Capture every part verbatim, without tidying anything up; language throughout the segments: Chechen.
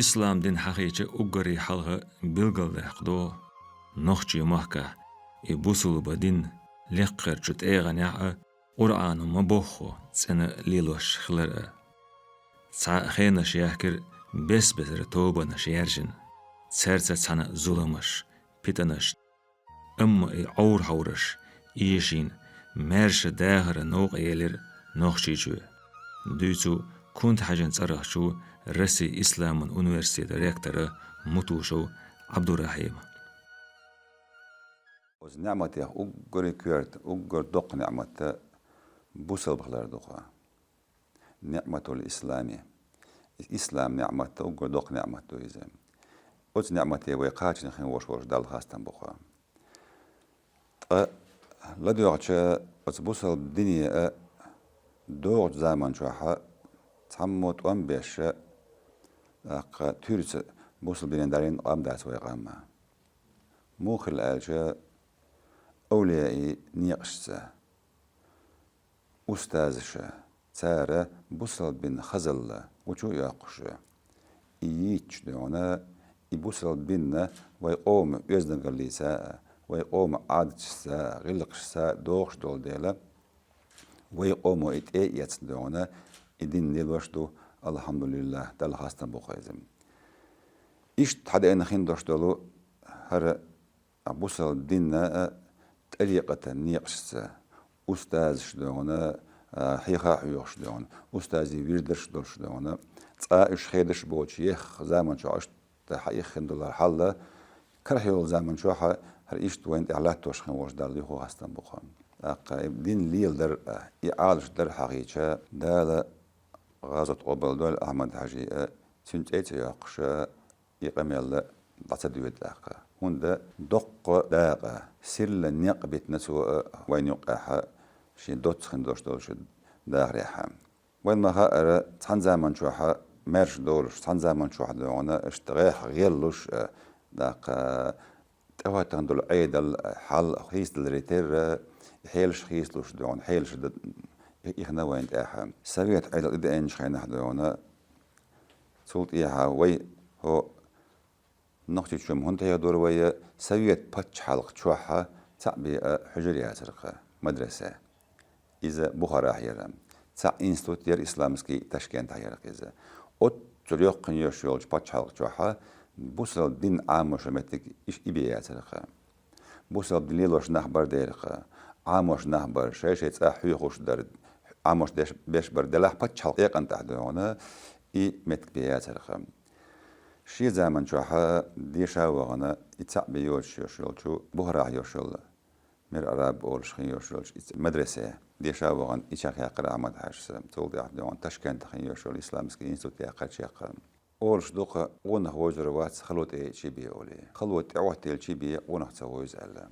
Ислам дин хьахийча уггаре хьалха билгалдаьккха догӀу нохчий махкахь и бусулба дин лекхарчу тӀегӀанехь а Къуръано ма боххо цӀена лелош хилар а. Цхьа хенаш яхкира бес-бесара тобанаш яьржина, цаьрца цхьаьна зуламаш, питанаш, амма и Ӏовр-хьовраш эшийна, маьрша дахара новкъа елира Нохчийчоь. Дуьйцу Кунта-Хьаьжин цӀарахчу Россин исламан университетан ректора Мутушев Ӏабдурахьима. Оцу неӀматех уггаре коьрта, уггар доккха неӀмат бусалба хилар ду-кх. НиӀматул ислами. Ислам неӀмат, уггар доккха неӀмат ду иза. Оцу неӀмате вай кхачийна хин волуш волчу Далла хастам бу-кх. Ткъа ладоьгӀча оцу бусалба дине а догӀучу заман чохь а цхьаммо тӀом беш а, тӀаккха туьрца бусалба дине дарийна къам дац вай къам. Муха хилла аьлча, овлияийн некъашца, устазаша, цара бусалба дин хазалла гучу а йоккхуша, и йийцча дуьйна, и бусалба динна вай къоман оьздангаллица а, вай къоман Ӏадаташца а, гӀиллакхашца а догӀуш долу дела, вай къомо и тӀе а эцна дуьйна, и дин лелош а ду, алхьамдулиллахӀ, Далла хастам бу-кх иза. Иштта хьадеана хин долуш долу хӀара а бусалба динна а, тӀарикъатан некъашца, устазаш дуьйна, а, хьеха а хьоьхуш дуьйна, устазийн вирдаш а долуш дуьйна, цкъа уьш хедаш а боцуш, еха заман чохь иштта хьаиххина долу хьал а, карахь йолу заман чохь а хӀара иштта вайна тӀехь латтош хин волчу Далла юха хастам бу-кх. ТӀаккха и дин леладар а, и Ӏалашдар а хьахийча, Дала гӀазот къобалдойла Ахьмад-Хьаьжин а, цуьнан цӀе а ца йоккхуш а, и къамел а дӀа ца доьду тӀаккха. ХӀунда доккха дакъа, сирла некъ битина цо а вайна юккъехь а шен доцца хин долуш долчу дахарехь. Вайна ма-хаъара, цхьана заман чохь а маьрша долуш, цхьана заман чохь дуьйна, иштта гӀеххьа гӀеллуш а, тӀаккха тӀехӀоьттина долу Ӏедал, хьал хийцадаларе терра, хьелаш хийцалуш дуьйна, хьелаш д-, ихна вайна тӀехь. Совет Ӏедал и деанчу хенахь дуьйна, цул тӀаьхьа вай хӀо Нохчийчоь хӀунда хьехадора вай, совет пачхьалкх чохь а цхьаъ бен а хьуьжар яцара-кх, мадраса. Иза Бухарахь яра. Цхьаъ институт яра исламский, Ташкентахь яра-кх иза. Оццул йоккха йолуш йолчу пачхьалкх чохь а бусалба дин Ӏамош меттиг иш-, и бен яцара-кх. Бусалба дин лелош нах бара дера-кх, Ӏамош нах бара, шай-шай цӀа хьоьхуш дара, Ӏамош деш, беш бара делахь пачхьалкх экъан тӀехь дуьйна, и меттиг бен яцара-кх. Шен заман чохь а деша а вахана, и цхьаъ бен йоцуш йолуш йолчу Бухарахь йолуш йолу Мир Араб олуш хин йолуш йолчу и ц-, мадраса деша а вахана, и чекх яьккхира Ахьмад-Хьаьжас, цул тӀаьхьа дуьйна Ташкентахь хин йолуш йолу исламский институт яьккхира чекх. Олуш ду-кх, къонах вовзар вац хало тӀе чу бен олий. Хало тӀе Ӏоттийла чу бен къонах ца вовза аьлла.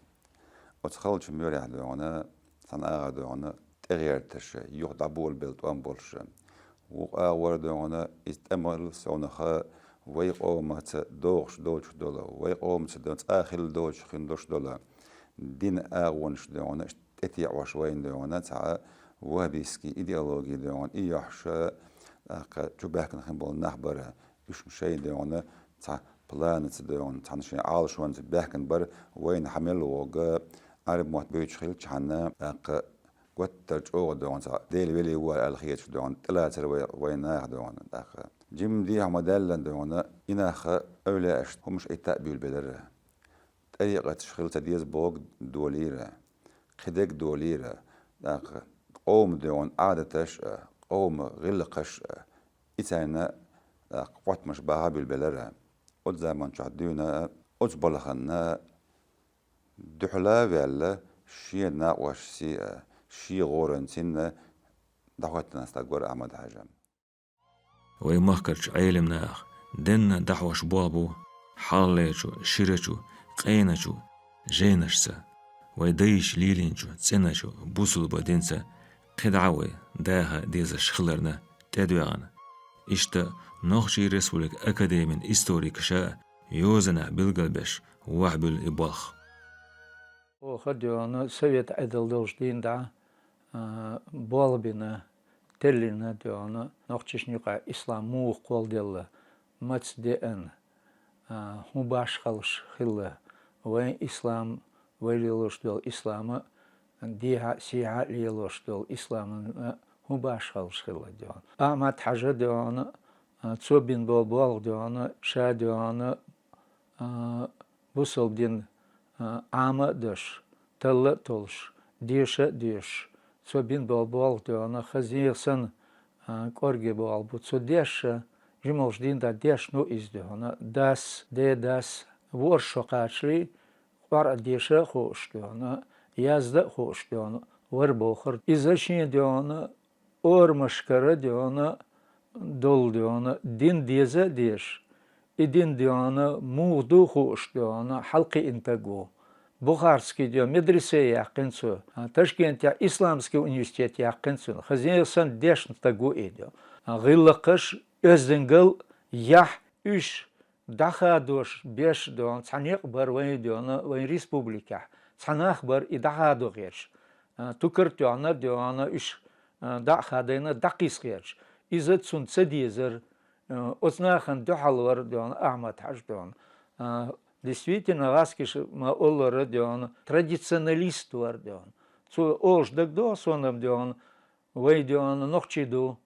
Оцу халчу муьрехь дуьйна, цхьана агӀор дуьйна, тӀегӀерташ, юха дӀаболабелла тӀом болуш. Вукху агӀор дуьйна, иза тӀамал совнаха вай къомаца догӀуш доцуш долу, вай къомаца дан цкъа хилла доцуш хин долуш долу динан агӀонаш дуьйна, тӀетеӀош вайна дуьйна, цхьа ваххабистский идеология дуьйна, и йохьуш, тӀаккха чубаьхкина хин болу нах бара. Уьш шайн дуьйна цхьа планаца дуьйна, цхьана шайн Ӏалашонца баьхкина бара, вайна хьан мел вогӀу, Ӏарб мотт буьйцуш хилчахьана, тӀаккха гуттар чӀогӀа дуьйна цхьа Дела велий ву аьлла хеташ дуьйна, тӀелацара вай, вайн наха дуьйна, тӀаккха. Жимма дехьа ма даьллан дуьйна, и нах эвлаяашна хӀумаш Ӏитта а буьйлабелира. ТӀарикъаташ хила ца деза бохург долийра, кхидерг долийра, тӀаккха къоман дуьйна Ӏадаташ а, къоман гӀиллакхаш а, и царна, тӀаккха, къотмаш баха буьйлабелира. Оцу заман чохь дуьйна а, оцу балханна а дуьхьала а ваьлла, шен накъошца а, шен гӀоранца а дӀахӀоьттина стаг вара Ахьмад-Хьаьжа. Вай махкарчу Ӏелам наха денна дӀахьош болх бу хьалхалерчу, ширачу, къеначу жайнашца, вай дайша лелийначу цӀеначу бусулба динца кхидӀа а вай даха дезаш хиларна тӀедоьгӀна. Иштта Нохчийн Республикан Академин историкаша а йозанехь билгалбеш вахьбуьллу и болх. Оха дуьйна совет Ӏедал долчу дийнахь, а, болх бина, теллина дуьйна, нохчашна юкъахь ислам муха кхолладелла, маца деана, а, хӀун башхалш хилла, вайн ислам, вай лелош долу ислама, дехьа, сехьа лелош долу исламна хӀун башхалш хилла дегӀана. Ахьмад-Хьажа дегӀана, а, цо бина болу болх дегӀана, ша дегӀана, а, бусалба дин, а, Ӏама а деш, талла а толуш, деша а дешаш, цо бина болу болх дегӀана, хаза санна, а, кӀорге болу бу. Цо дешша, жималш дийнахь дешна ву иза дегӀана, дас, ден дас, ворхӀ шо кхачале, къоръа деша а хууш дегӀана, язда а хууш дегӀана, вара бохура. Иза шен дегӀана, орамашкара дегӀана, долу дегӀана, дин деза а дезаш, и дин дегӀана, муха ду хууш дегӀана, хьалакхиъна стаг ву. Бухарский дегӀана, медресе яьккхина цо, а, Ташкентехь исламский университет яьккхина цуьнан, хаза санна дешна стаг ву и дегӀана. А, гӀиллакхаш, оьздангалла, яхь, уьш дӀахадош беш дегӀана, цхьа некъ бара вайн дегӀана, вайн республикехь. Цхьа нах бара и дӀахадо гӀерташ. А, тукар тоьхна дегӀана, уьш, а, дӀа а хадийна, дӀакхийса гӀерташ. Иза цунна ца дезара, а, оцу нахана дуьхьал вара дегӀана, Ахьмад-Хьажа дегӀана. А, действительно, гӀазкхаша ма-аллара дегӀана, традиционалист вара дегӀана. Цо олуш дагадогӀу суна-м дегӀана, вай дегӀана нохчий ду,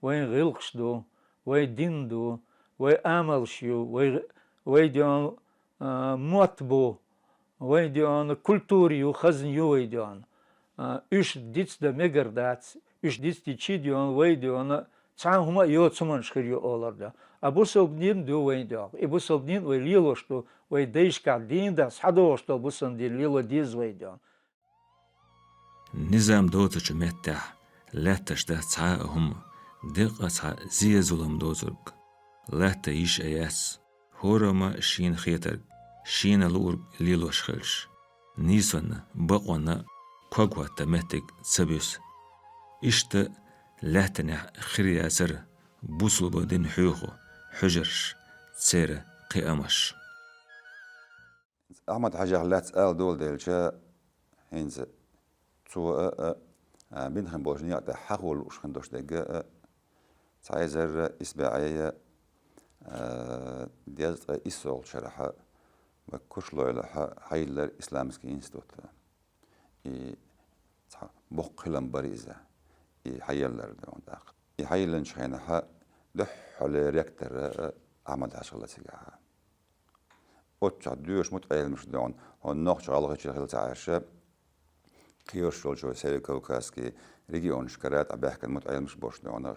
вайн гӀиллакхаш ду, вай дин ду, вай амалш ю, вай, вай дегӀана, а, мотт бу, вай дегӀана культура ю, хазна ю вай дегӀана. А, уьш дицдан мегар дац, уьш дицдичи дегӀана, вай дегӀана, цхьа хӀума а йоцу хӀуманаш хир ю олура дегӀана. А бусалба дин ду вайн дегӀана. И бусалба дин вай лелош ду, вай дайшкахь дийна дац, схьадогӀуш долу бусалба дин лело деза вай дегӀана. Низам доцучу меттехь лаьтташ дац цхьа а хӀума, деккъа цхьа зен-зулам доцург. Латта йиш а яц, хӀорамма шена хетарг, шена луург лелош хилча, нийсонна, бакъонна ког хӀоттан меттиг ца буьсу. Иштта лаьттанехь хир яцара бусалба дин хьоьху хьуьжарш, церан кхиамаш. Ахьмад-Хьажех лаьцна ала доладелча, хӀинца цо а, а, а, бина хин болчу некъа тӀехь хьахо лууш хин долуш дерг а, цхьа эзар исс бӀе, а, дезткъе иссолгӀачу шарахь, вай Курчалойла хьа-, хьайиллара исламский институт. И цхьа боккха хилам бара иза, и хьаеллар дегӀана тӀаккха. И хьайиллинчу хенахь дуьххьарлера ректор а Ахьмад-Хьажа хилла цигахь. Оццахь доьшу мутаӀеламаш дегӀана, хӀун нохча, гӀалгӀача хилла ца Ӏаьржа, кхечу йолчу вай Северо-Кавказский регионашкара тӀе баьхкина мутаӀеламаш болуш дегӀана,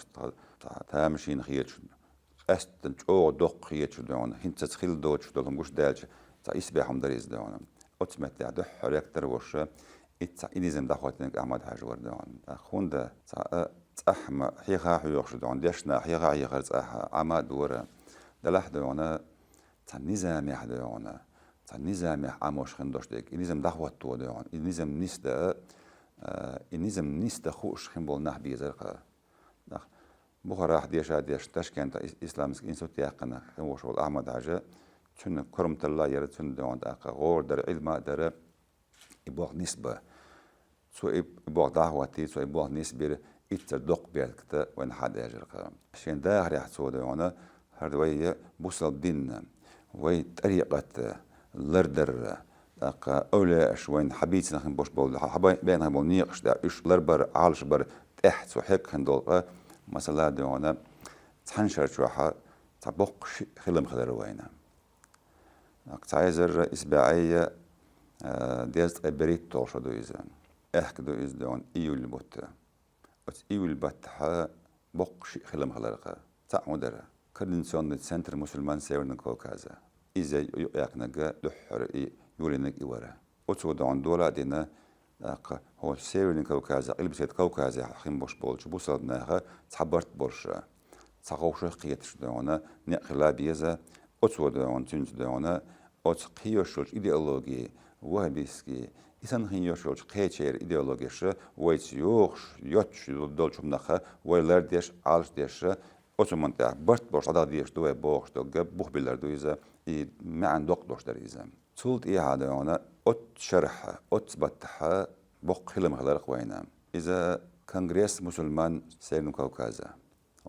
тамашийна хеташ, къаьсттина чӀогӀа доккха хеташ дегӀана, хӀинца хилла доцуш долу хӀума гуш даьлча, цхьа исбаьхьа хӀума дара иза дегӀана. Оцу меттехь дуьххьарлера ректор а волуш, итт цхьа и низам дӀахӀоттинарг Ахьмад-Хьажа вара дегӀана. ТӀаккха хӀунда цхьа а цӀахь ма хьеха а хьоьхуш дегӀана, дешна хьеха а хьехара цӀахь Ӏама а дора, делахь дегӀана, цхьа низамехь дегӀана, цхьа низамехь Ӏамош хин долуш дерг, и низам дӀахӀотто дегӀана, и низам нисдан, а, и низам нисдан хууш хин болу нах безара-кх. Нах Бухарахь деша а дешна, Ташкентехь ис-, исламский институт яьккхина хин волуш волу Ахьмад-Хьажа, цуьнан корматалла а яра, цуьнан дегӀана тӀаккха гӀора дара, Ӏилма а дара, и болх нисбан. Цо и болх дӀахӀоттий, цо и болх нисбира, итт цара доккха беркат вайна хьадаьржира-кх. Шен дахарехь цо дегӀана, хӀара вай бусалба динна, вай тӀарикъат лардарра, тӀаккха эвлаяаш вайна хьабийцина хин болуш болу, хьабай-, беана хин болу некъаш да, уьш ларбар, Ӏалашбар тӀехь цо хьегна хин долу-кх, масала дегӀана, цхьана шар чохь цхьа боккха шиъ хилам хилара вайна. Цхьа эзар исбаьӀ а, дезткъе берхӀитталгӀа шо ду иза. Аьхка ду иза дегӀана июль бутт. Оцу июль баттахь боккха шиъ хилам хилара-кх. Цхьаъ хӀун дара? Координационный центр мусульман Северного Кавказа. Иза юкъаяккхинарг дуьххьара и юлийнарг и вара. Оцо дегӀана дола а дина, тӀаккха хӀокху Северный Кавказехь, Къилбаседа Кавказехь хин болуш болчу бусалба наха цхьа барт болуш, цхьа ховшах кхеташ дегӀана некъ хила беза, оцо дегӀана, цуьнца дегӀана, оцу кхин йолуш йолчу идеологи, ваххабистский, и санна хин йолуш йолчу кхечеран идеологеш вайца йохуш, йоцуш долчу хӀуманах вай лардеш, Ӏалашдеш, оцу хӀуманна тӀехь барт болуш дӀадаха дезаш ду вай бохуш долу гап бух биллар ду иза, и маьӀна доккха долуш дара иза. Цул тӀаьхьа дегӀана, оццу шарахь, оццу баттахь боккха хилам хилара-кх вайна. Иза конгресс мусульман Северного Кавказа.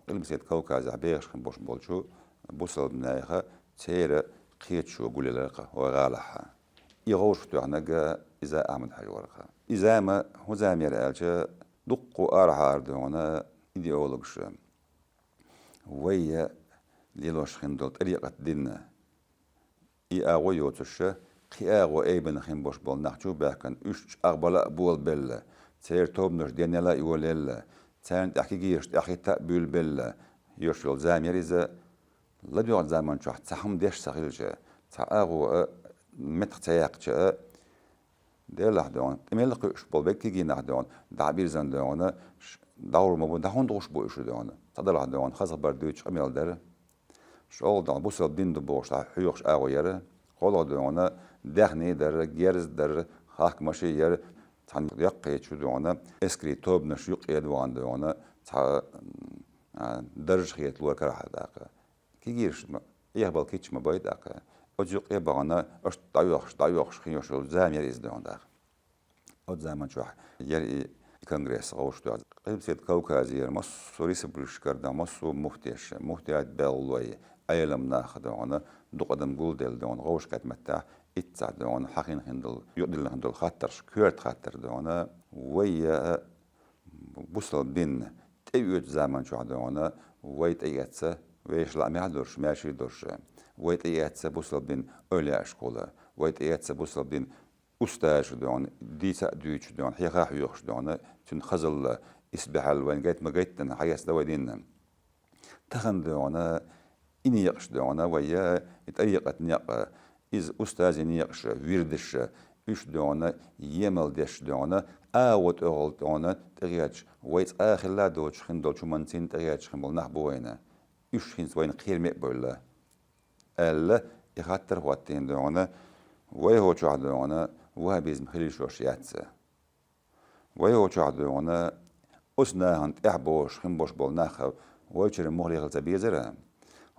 Къилбаседа Кавказехь бехаш хин болуш болчу Бусалба наха церан кхеташо гулъелларх вай гӀалахьа. И гӀовшах тоьхнарг иза Ахьмад-Хьажа варх. Иза ма хӀун зама яр аьлча, дуккха арахьара догӀана идеологаш. Вай лелош хинна долу тӀарикъат дин. И агӀо йоцуш, кхин агӀо айбина хин бош болу нах чу баьхкина, уьш чӀагӀбала а болабелла, церан тобанаш денъяла а йолаелла, царна тӀехь кегийраш тӀаьхьахӀитта а буьйлабелла, йош йолу зама яр иза, ладоьгӀна заман чохь цхьа хӀума деш ца хилча, цхьа агӀо а, меттах ца яьккхича а, делахь догӀана, къамел кхуьуш болу бегкигий нах догӀана, дӀа а бирзина догӀана, ш-, дӀагӀур ма бу, дӀа хӀунда гӀуш бу уьш догӀана, цхьадалахь догӀана, хазахбар дуьйцуш къамел дара. ШолгӀа догӀана бусалба дин ду бохуш дӀа хьоьхуш агӀо яра. КхоалгӀа догӀана даьхний дара, герз дара, хахкамаш яра, цхьана доккхачу догӀана эскарийн тобанаш юккъе а догӀана догӀана, цхьа, а, дарж хеталора карахь даккха. Кегийраш ма, эхь бала кийча ма бай даккха. Оцу юккъе а бахана, аша дӀайохуш, дӀайохуш хин йош йолу зама яр иза догӀана даккха. Оцу заман чохь яра и конгресс гӀовшах тоьхна. Къилбаседа Кавказера массо а республикашкара догӀана, массо а муфтеш, муфтият белхалой, Ӏелам нах догӀана, дукха адам гулделла догӀана, гӀовшахкхетта меттехь, иццахь догӀана, хьахийна хин долу, юкъадиллина хин долу хаттарш, коьрта хаттар догӀана, вай я бусалба дин тӀеоьцу заман чохь догӀана, вай тӀеэцна, вешан лаамехь а долуш, маьрша а долуш, вай тӀеэцна бусалба дин эвлаяашкахула, вай тӀеэцна бусалба дин устазаш догӀана, дийца а дуьйцуш догӀана, хьеха а хьоьхуш догӀана, цуьнан хазалла, исбаьхьалла вайна гайта ма гайтина, хьаэцна вай динна. Тахана догӀана, и некъаш догӀана, вай я и тӀарикъат некъ, иза устазийн некъаш, вирдаш, уьш догӀана, емал деш догӀана, агӀо тӀехула догӀана, тӀегӀерташ, вай цкъа а хилла доцуш хин долчу хӀуманций тӀегӀерташ хин болу нах бу вайна. Уьш хӀинца вайна кхераме а бевлла. Аьлла, и хаттар хӀоттийна догӀана, вай хӀокху чохь догӀана, ваххабизм хила йиш йолуш яц. Вай хӀокху чохь догӀана, оцу нахана тӀаьхьа бохуш хин бош болу нах вайчуьра муххале хила ца безара.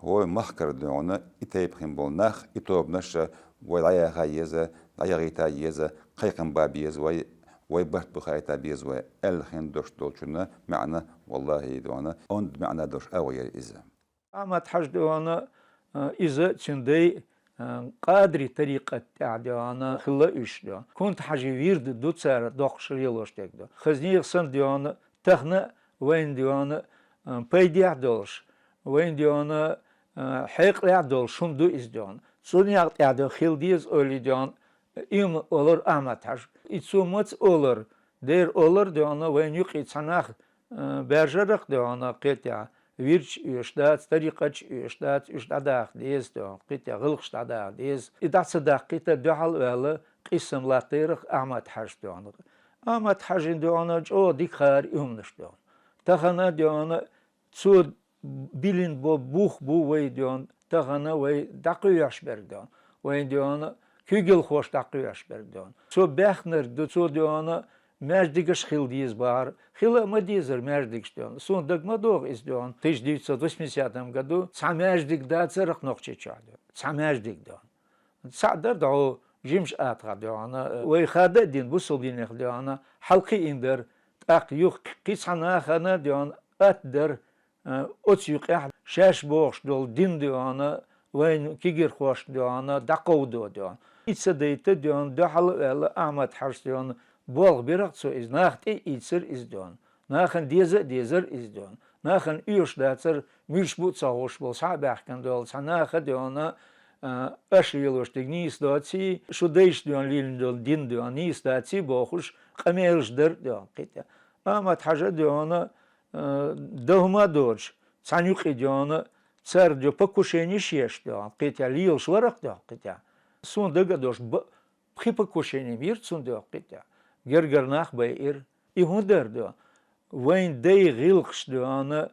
Вай махкара догӀана, и тайпа хин болу нах, и тобанаш вай дӀаяха еза, дӀаяхийта еза, кхайкхам бан беза вай, вай барт бу хаийта беза вай, аьлла хин дош долчунна маьӀна, валлахӀи, догӀана, онда маьӀна долуш агӀо яра иза. Ахьмад-Хьажа догӀана, а, иза цуьнан дай, а, къадри тарикъат тӀехь догӀана хилла уьш догӀана. Кунта-Хьажин вирд ду цара доккхуш лелош дерг догӀана. Хаза нехан санна догӀана, тахана а вайна догӀана, а, пайдехь а долуш, вайна догӀана, а, хьекъалехь а долуш хӀума ду иза догӀана. Цу некъа тӀехь догӀана хила деза ойла догӀана, ийман олура Ахьмад-Хьажа. И цо маца олура, дера олура догӀана, вайна юкъе цхьа нах, а, баьржарах догӀана, кхетахь, вирдаш оьшуш дац, тарикъаташ оьшуш дац, уьш дӀадаха деза догӀана, кхетахь, гӀиллакхаш дӀадаха деза. И дӀа ца даккхийта дуьхьал а ваьлла, къийсам латтайрах Ахьмад-Хьажас догӀана. Ахьмад-Хьажина догӀана чӀогӀа дика хаара и хӀуманаш догӀана. Тахана догӀана цо биллина бо-, бух бу вай догӀана, тахана вай дӀакхоьхьуш берг догӀана. Вайн догӀана куьйгалхоша дӀакхоьхьуш берг догӀана. Цо баьхнарг ду, цо догӀана маьждигаш хила деза бахара. Хила а ма дезара маьждигаш догӀана. Суна дага ма догӀу иза догӀана. Тысяча девятьсот восьмидесятом году цхьа маьждиг дацарах Нохчийчохь догӀана. Цхьа маьждиг догӀана. Цхьаъ дара дӀо жимачу атагӀа догӀана. Вай хада а дина, бусалба динех догӀана, хьалакхиийна дара. ТӀаккха юха кхин цхьа нахана догӀана атта дара. Э, оцу юкъехь шаьш бохуш долу дин догӀана, вайн кегирхошна догӀана, дӀакховдо догӀана. И ца дайта догӀана, дуьхьал а ваьлла, Ахьмад-Хьажас догӀана, болх бира-кх цо иза, нах тӀе а ийцира иза догӀана. Нахана деза а дезара иза догӀана. Нахана оьшуш дацара, муьлш бу а ца хууш болу, схьа а баьхкина долу цхьа наха догӀана, э, аша лелош дерг нийса доций, шун дайша догӀана лелийна долу дин догӀана нийса даций бохуш, къамелаш дара догӀана кхин тӀе. Ахьмад-Хьажа догӀана, э, дан хӀума а доцуш, цхьана юкъе догӀана, цара догӀана покушенеш еш догӀана, кхетахь лелаш вара-кх догӀана кхетахь. Суна дага а долуш, б-, пхи покушени йира цунна догӀана кхетахь. Гергара нах байира. И хӀун дара догӀана? Вайн дай гӀиллакхаш догӀана,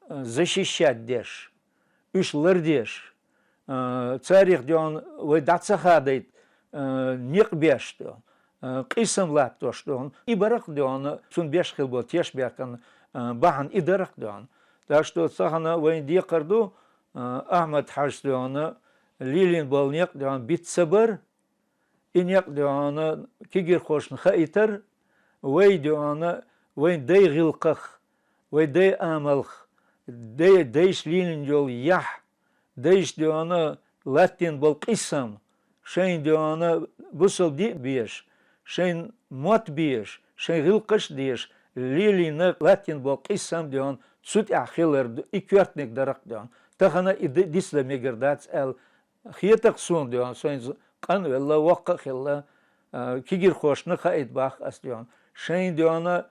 э, защищать деш, уьш лардеш, а, царах догӀана вай дӀа ца хадайта, а, некъ беш догӀана, а, къийсам латтош догӀана. И бара-кх догӀана, цунна беш хила болу тешнабехкан, а, бахьана и дара-кх догӀана. Так что тахана вайн декхар ду, а, Ахьмад-Хьажас догӀана, лелийна болу некъ догӀана биц ца бар, и некъ догӀана кегирхошна хаийтар, вай догӀана, вайн дай гӀиллакхах, вай дай амалх, дай, дайша лелийна йолу яхь, Дайша, дий хьона, латтийна болу къийсам, шайна, дий хьона, бусалба дин а безаш, шайна мотт безаш, шайн гӀиллакхаш а дезаш, лелийна латтийна болу къийсам, дий хьона, цу тӀехь хилар ду, и коьртаниг дара-кх, дий хьона. Тахана и д-, дицдан мегар дац аьлла хета-кх суна, дий хьона, сайн з-, къан а велла, воккха а хилла, а, кегийрхошна хаийта боху ас, дий хьона. Шайн, дий хьона,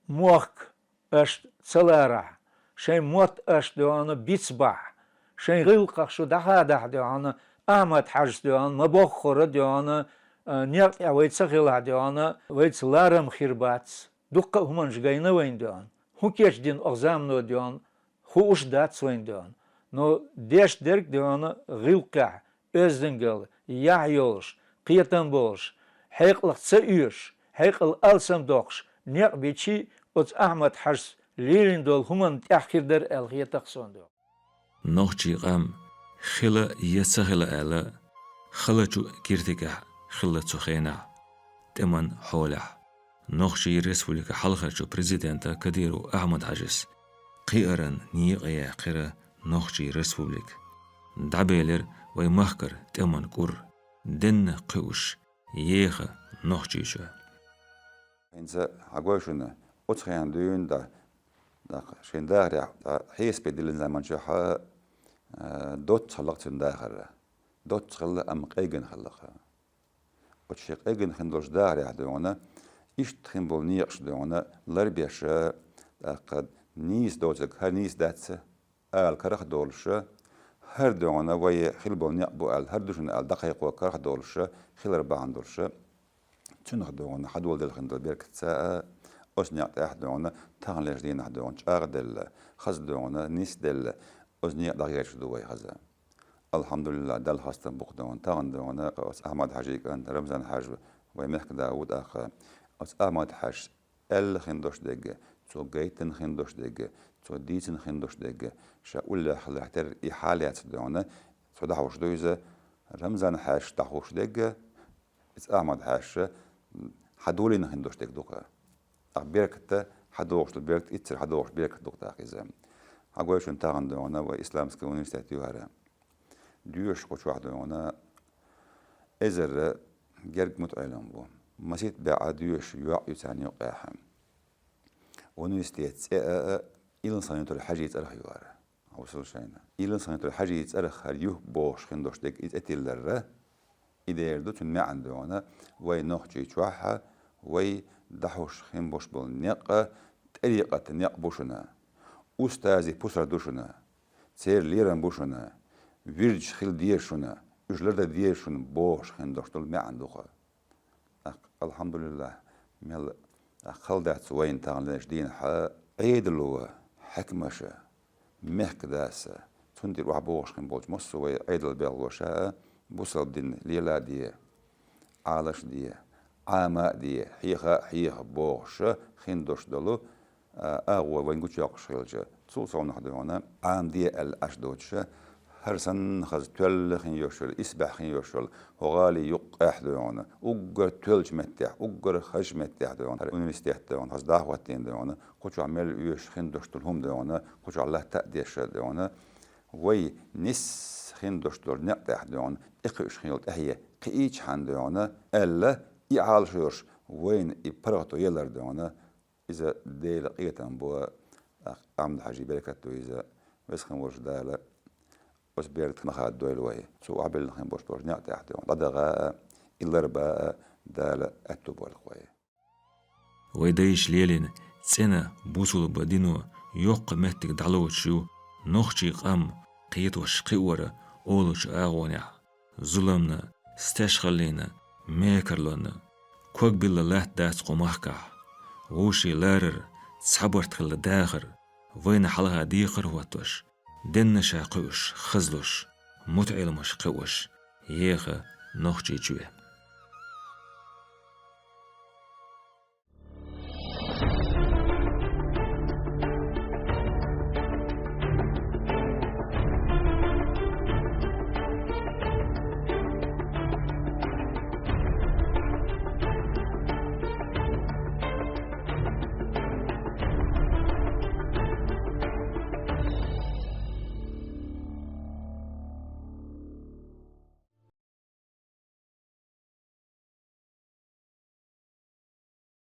мохк аша ца ларахь, шайн мотт аша, дий хьона, бицбахь, шайн гӀиллакхах шу дӀахадахь, дий хьона, Ахьмад-Хьаьжас, дий хьона, ма-боххара, дий хьона, а, некъа тӀехь вай ца хилахь, дий хьона, вайца ларам хир бац. Дуккха а хӀуманаш гайна вайна, дий хьона. ХӀун кечдина оха замано, дий хьона, хууш дац вайна, дий хьона. Но деш дерг, дий хьона, гӀиллакхехь, оьздангалла, яхь йолуш, кхетам болуш, хьекъалх ца оьшуш, хьекъал алсам доккхуш, некъ бичи, оцу Ахьмад-Хьаьжас лелийна долу хӀуманна тӀехь хир дара аьлла хета-кх суна, дий хьона. Нохчийн къам хила я ца хила аьлла, халачу киртигехь хилла цу хенахь, тӀеман хьолехь. Нохчийн республика хьалхарчу президента Кадыров Ахьмад-Хьаьжас кхиаран некъа яьккхира Нохчийн республика. ДӀабелира вай махкара тӀеман кӀур, денна кхуьуш, еха Нохчийчоь. ХӀинца хьагой шуна, оцу хенахь дуьйна дӀа, дӀа шайн дахарехь, дӀа хьесапе диллина заманчохь, а, доцца хилла-кх цуьнан дахар. Доцца хилла, амма къегина хилла-кх. Оцу шен къегина хин долчу дахарехь, дий хьона, иштта хин болу некъаш, дий хьона, ларбеш, тӀаккха нийса доцург хӀара нийса дац ала карах а долуш, хӀара, дий хьона, вай хила болу некъ бу аьлла, хӀара ду шуна аьлла дӀакхайкхо карах а долуш, хилар бахьана долуш, цуьнах, дий хьона, хьадоладелла хин долу беркатца а, оцу некъа тӀехь, дий хьона, таханлерчу дийнахь, дий хьона, чӀагӀделла, хаза, дий хьона, нисделла, оцу некъа дӀагӀерташ ду вай хаза. Алхьамдулиллахь, Далла хастам бу-кх, дий хьона, тахана, дий хьона, оцу Ахьмад-Хьаьжин кӀант Рамзан-Хьаьжа вай мехкан да ву, тӀаккха оцу Ахьмад-Хьаьжас аьлла хин долуш дерг, цо гайтина хин долуш дерг, цо дийцина хин долуш дерг, ша уллехь хиллехь терра и хьал яц, дий хьона, цо дӀахьош ду иза, Рамзан-Хьаьжас дӀахьош дерг, иза Ахьмад-Хьаьжас хьадолийна хин долуш дерг ду-кх. Ахь беркат хьадогӀуш ду, беркат, иццара хьадогӀуш беркат ду-кх тӀаккха иза. Хьагой шуна, тахана, дий хьона, вай исламский университет ю хӀара. Доьшуш кху чохь, дий хьона, эзар герга мутаӀелам бу. Масийтта бӀе доьшуш йоӀ ю царна юккъехь. Университетан цӀе а, а, Илсхан-Юьртара Хьаьжин цӀарах ю хӀара. Хьовсал шайна. Илсхан-Юьртара Хьаьжин цӀарах хӀара ю бохуш хин долуш дерг иза тӀетиллар, и дера ду цуьнан маьӀна, дий хьона, вай Нохчийчохь, вай дӀахьош хин болуш болу некъ, тӀарикъатан некъ бу шуна. Устазийн пусар ду шуна. Церан лерам бу шуна. Вирдаш хила деза шуна. Уьш лардан деза шуна бохуш хин долуш долу маьӀна ду-кх. ТӀаккха, алхьамдулиллахь, мел, тӀаккха, хала дац вайна таханлерчу дийнахь Ӏедало, хьаькамаша, мехкан даса, цунна тӀера охьабогӀуш хин болчу массо а вай Ӏедалан белхалоша а, бусалба дин леладе, Ӏалашде, Ӏама а де, хьеха а хьеха бохуша хин долуш долу, а, агӀо вайна гучуйоккхуш хилча, цул совнах, дий хьона, Ӏамаде аьлла Ӏаш доцуша, хӀара санна хаза тоьлла хин йолуш йолу, исбаьхьа хин йолуш йолу хӀокху гӀалин юккъехь, дий хьона, уггар тоьллачу меттехь, уггар хазачу меттехь, дий хьона, хӀара университет, дий хьона, хаза дӀахӀоттийна, дий хьона, кху чохь мел оьшуш хин долуш долу хӀума, дий хьона, кху чохь латта а дезаш, дий хьона, вай нисса хин долуш долу некъ тӀехь, дий хьона, тӀекхуьуш хин йолу тӀаьхье кхиийчхьана, дий хьона, аьлла, и Ӏалашо йолуш вайна и паргӀато елар, дий хьона, иза Делан къинхетам бу, Ахьмад-Хьаьжин беркат ду иза, Веза хин волчу Дала оцу беркат ма хададойла вай. Цо охьабиллина хин болуш болчу некъ тӀехь, дий хьона, дӀадахана а, и ларбан а Дала аьтто бойла-кх вай. Вай дайша лелийна цӀена бусалба дино йоккха меттиг дӀалоцуш ю нохчийн къам кхетош кхиоран олучу агӀонехь. Зуламна, стешхаллина, мекарлонна ког билла латта дац кху махкахь. Вовшийн ларар, цхьабарт хилла дахар, вайна хьалха декхар а хӀоттош, денна ша кхуьуш, хазлуш, мутаӀеламаш кхиош, еха Нохчийчоь.